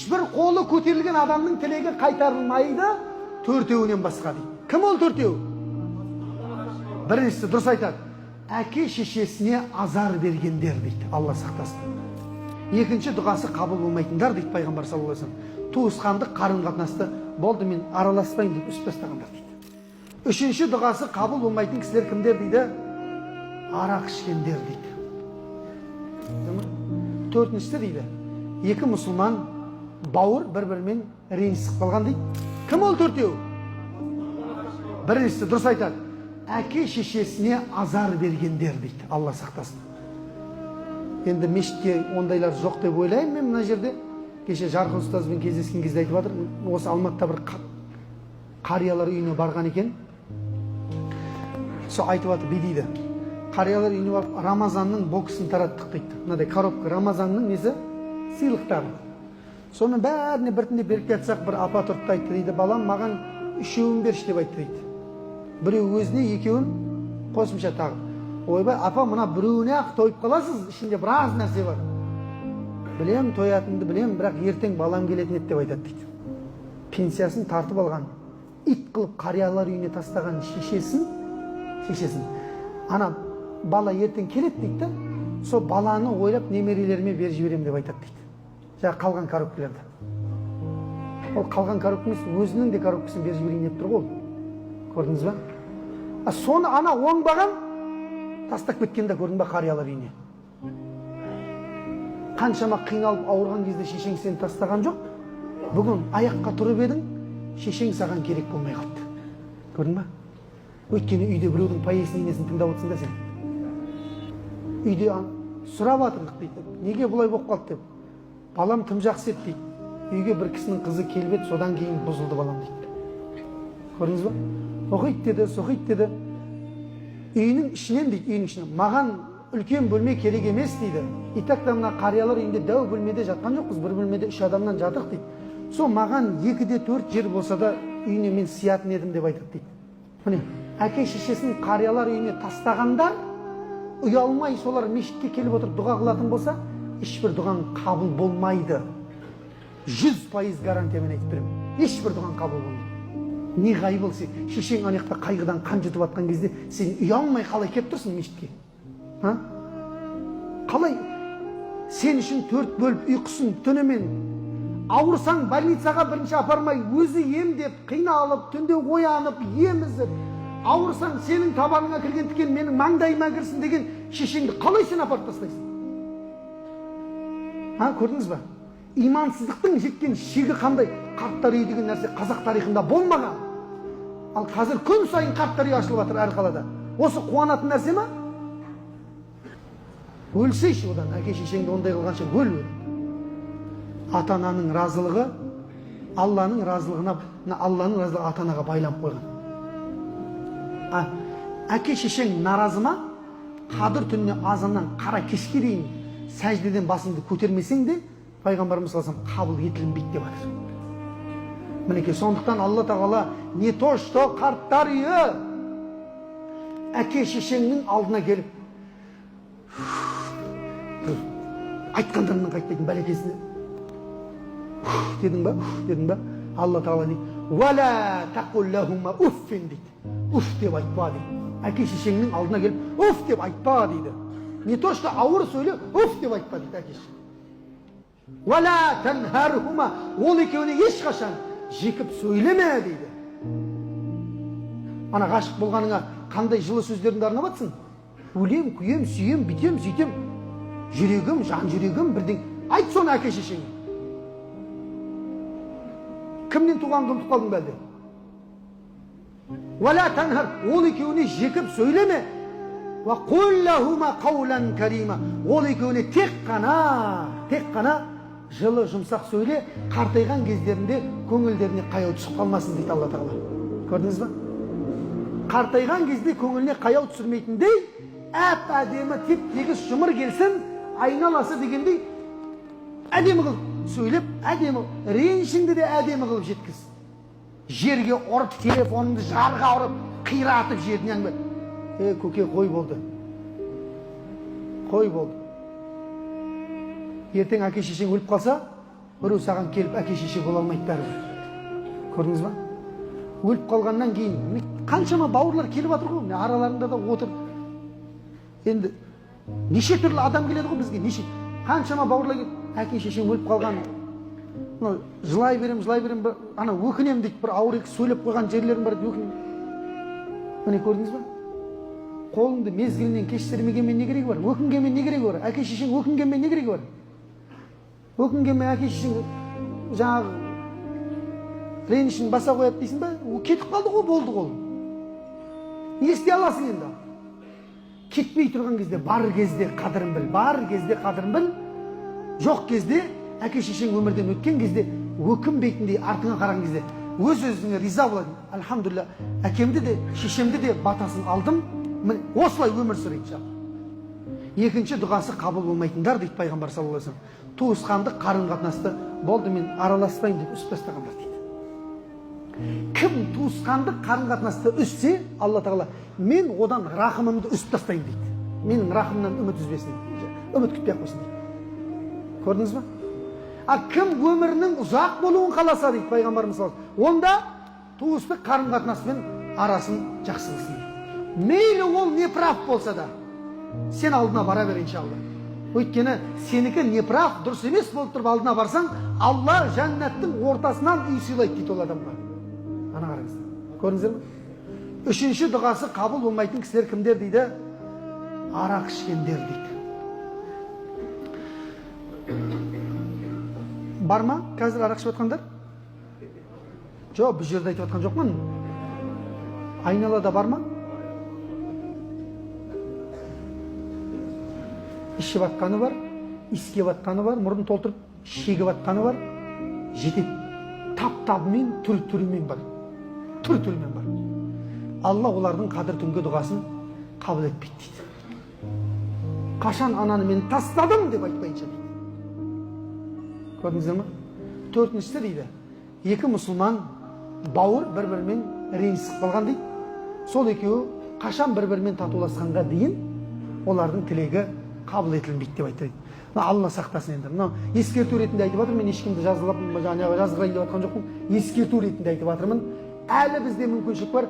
Ешбір қолы көтерілген адамның тілегі қайтарылмайды, төртеуінен басқа дейді. Кім ол төртеу? Біріншісі дұрыс айтады: әке шешесіне азар бергендер дейді, Алла сақтасын. Екінші, дұғасы қабыл болмайтындар дейді пайғамбар саллаллаху алейхи вассалам. Туысқандық қарым қатынасты болды, мен араласпаймын деп үзіп тастағандар дейді. Үшінші, дұғасы қабыл болмайтын кісілер кімдер дейді? Арақ ішкендер дейді. Төртіншісі дейді, екі мұсылман бауыр бір бірімен ренжісіп қалған дейді. Кім ол төртеу? Біріншісі дұрыс айтады: әке шешесіне азар бергендер дейді, Алла сақтасын. Енді мешітке ондайлар жоқ деп ойлаймын мен. Мына жерде кеше Жарқын ұстазбен кездескен кезде айтып жатыр, осы Алматыда бір қариялар үйіне барған екен. Сол айтып жатыр, бүй дейді, қариялар үйіне барып, Рамазанның боксын тараттық дейді. Мынадай коробка, Рамазанның несі, сыйлықтары. Сонымен бәріне біртіндеп беріп жатсақ, бір апа тұрды да айтты дейді: «Балам, маған үшеуін берші», – деп айтты дейді. Біреу өзіне, екеуін қосымша тағы. «Ойбай, апа, мына біреуіне ақ тойып қаласыз, ішінде біраз нәрсе бар». «Білем, тоятынымды білем, бірақ ертең балам келетін еді», – деп айтады дейді. Пенсиясын тартып алған, ит қылып қариялар үйіне тастаған шешесін ана бала ертең келеді дейді да, сол баланы ойлап, немерелеріме беріп жіберемін деп айтады дейді жаңағы қалған коробкаларды. Ол қалған коробка емес, өзінің де коробкасын беріп жіберейін деп тұр ғой ол, көрдіңіз ба? А соны ана оңбаған тастап кеткен да, көрдің ба, қариялар үйіне. Қаншама қиналып ауырған кезде шешең сені тастаған жоқ. Бүгін аяққа тұрып едің, шешең саған керек болмай қалды, көрдің ба? Өйткені үйде біреудің пояснениесін тыңдап отырсың да сен. Үйде сұрап жатырдық дейді, неге бұлай болып қалды деп. «Балам тым жақсы еді», – дейді. «Үйге бір кісінің қызы келіп еді, содан кейін бұзылды балам», – дейді. Көрдіңіз ба? Оқиды деді, соқиды деді үйінің ішінен дейді. Үйінің ішінен «Маған үлкен бөлме керек емес», – дейді. «И так та мына қариялар үйінде дәу бөлмеде жатқан жоқпыз, бір бөлмеде үш адамнан жатырық», – дейді. «Сол маған екі де төрт жер болса да, үйіне мен сиятын едім», – деп айтады дейді. Міне, әке шешесін қариялар үйіне тастағандар ұялмай солар мешітке келіп отырып дұға қылатын болса, ешбір дұғаң қабыл болмайды. 100% гарантиямен айтып беремін, ешбір дұғаң қабыл болмайды. Не ғайбыл, сен шешең ана жақта қайғыдан қан жұтып жатқан кезде сен ұялмай қалай келіп тұрсың мешітке, а? Қалай сен үшін төрт бөліп ұйқысын түнімен, ауырсаң, больницаға бірінші апармай, өзі емдеп, қиналып, түнде оянып емізіп, ауырсаң, сенің табаныңа кірген тікен менің маңдайыма кірсін деген шешеңді қалай сен апарып тастайсың, а? Көрдіңіз ба, имансыздықтың жеткен шегі қандай? Қарттар үйі деген нәрсе қазақ тарихында болмаған. Ал қазір күн сайын қарттар үйі ашылып жатыр әр қалада. Осы қуанатын нәрсе ма? Өлсейші одан, әке шешеңді ондай қылғанша өл. Ата ананың разылығы Алланың разылығына, мына Алланың разылығы ата анаға байланып қойған. А әке шешең наразы ма, Қадір түніне азаннан қара кешке дейін сәждеден басыңды көтермесең де, пайғамбарымыз саллаллаху алейхи вассалам қабыл етілінбейді деп жатыр. Мінекей, сондықтан Алла тағала не то что қарттар үйі, әке шешеңнің алдына келіп айтқандарынан қайтпайтын бәлекесіне «Уф» дедің ба, «уф» дедің ба, Алла тағала не «Уәлә тақул лахума уффин» дейді. «Уф» деп айтпа дейді. Әке шешеңнің алдына келіп «уф» деп айтпа дейді. Не то что ауыр сөйле, «уф» деп айтпа дейді әке шеше. «Уәлә танхархума», ол екеуіне ешқашан жекіп сөйлеме дейді. Ана ғашық болғаныңа қандай жылы сөздеріңді арнап жатсың: өлем, күйем, сүйем, бүйтем, сөйтем, жүрегім, жан жүрегім, бірдеңе айт соны әке шешеңе. Кімнен туғаныңды ұмытып қалдың ба әлде? «Уәлә танхар», ол екеуіне жекіп сөйлеме. «Уа қул лахума қаулан карима», ол екеуіне тек қана жылы жұмсақ сөйле, қартайған кездерінде көңілдеріне қаяу түсіп қалмасын дейді Алла тағала. Көрдіңіз ба, қартайған кезде көңіліне қаяу түсірмейтіндей, әп әдемі, теп тегіс, жұмыр келсін айналасы дегендей, әдемі қылып сөйлеп, әдемі, ренішіңді де әдемі қылып жеткіз. Жерге ұрып, телефоныңды жарға ұрып, қиратып жеріне әңгіме: «Е, көке, қой, болды, қой, болды». Ертең әке шешең өліп қалса, Біреу саған келіп әке шеше бола алмайды бәрібір. Көрдіңіз ба? Өліп қалғаннан кейін қаншама бауырлар келіп жатыр ғой, міне араларында да отыр. Енді неше түрлі адам келеді ғой бізге, неше қаншама бауырлар келіп, әке шешем өліп қалған, мынау жылай беремін, жылай беремін, ана өкінемін дейді, бір ауыр екі сөйлеп қойған жерлерім бар дейді, өкінемін. Міне көрдіңіз ба? Қолыңды мезгілінен кеш сермегенмен не керегі бар? Өкінгенмен не керегі бар? Әке шешең өкінгенмен не керегі бар? Өкінгенмен әке шешең жаңағы ренішін баса қояды дейсің ба? Ол кетіп қалды ғой, болды ғой. Не істей аласың енді? Кетпей тұрған кезде, бар кезде қадірін біл, бар кезде қадірін біл. Жоқ кезде, әке шешең өмірден өткен кезде өкінбейтіндей, артыңа қараған кезде өз өзіңе риза болатын. Альхамдулилля, әкемді де, шешемді де батасын алдым. Міне осылай өмір сүр иншалла. Екінші дұғасы қабыл болмайтындар дейді пайғамбар саллаллаху алейхи вассалам. Туысқандық қарым қатынасты болды, мен араласпаймын деп үзіп тастағандар дейді. Кім туысқандық қарым қатынасты үзсе, Алла тағала мен одан рахымымды үзіп тастаймын дейді. Менің рахымымнан үміт үзбесін, үміт күтпей ақ қойсын дейді. Көрдіңіз ба? А кім өмірінің ұзақ болуын қаласа дейді пайғамбарымыз саллаллаху алейхи вассалам, онда туыстық қарым қатынаспен арасын жақсы қылсын дейді. Мейлі ол неправ болса да, сен алдына бара бер иншалла. Өйткені сенікі неправ, дұрыс емес болып тұрып алдына барсаң, Алла жәннаттың ортасынан үй сыйлайды дейді ол адамға. Ана қараңыздар, көрдіңіздер ме? Үшінші дұғасы қабыл болмайтын кісілер кімдер дейді? Арақ ішкендер дейді. Бар ма қазір арақ ішіп жатқандар? Жоқ, бұл жерде айтып жатқан жоқпын. Айналада бар ма? Ішіп жатқаны бар, иіскеп жатқаны бар, мұрнын толтырып шегіп жатқаны бар. Жетеді. Тап-табымен, түр-түрімен бар. Түр-түрімен бар. Алла олардың қадір түнгі дұғасын қабыл етпейді дейді. Қашан ананы мен тастадым деп айтпайынша дейді. Көрдіңіздер ме? Төртіншісі дейді, екі мұсылман бауыр бір-бірімен ренжісіп қалған дейді. Сол екеуі қашан бір-бірімен татуласқанға дейін олардың тілегі қабыл етілмейді деп айтты. Алла сақтасын енді. Мынау ескерту ретінде айтып жатырмын, мен ешкімді жазалап, жазғырайын деп жатқан жоқпын. Ескерту ретінде айтып жатырмын. Әлі бізде мүмкіншілік бар.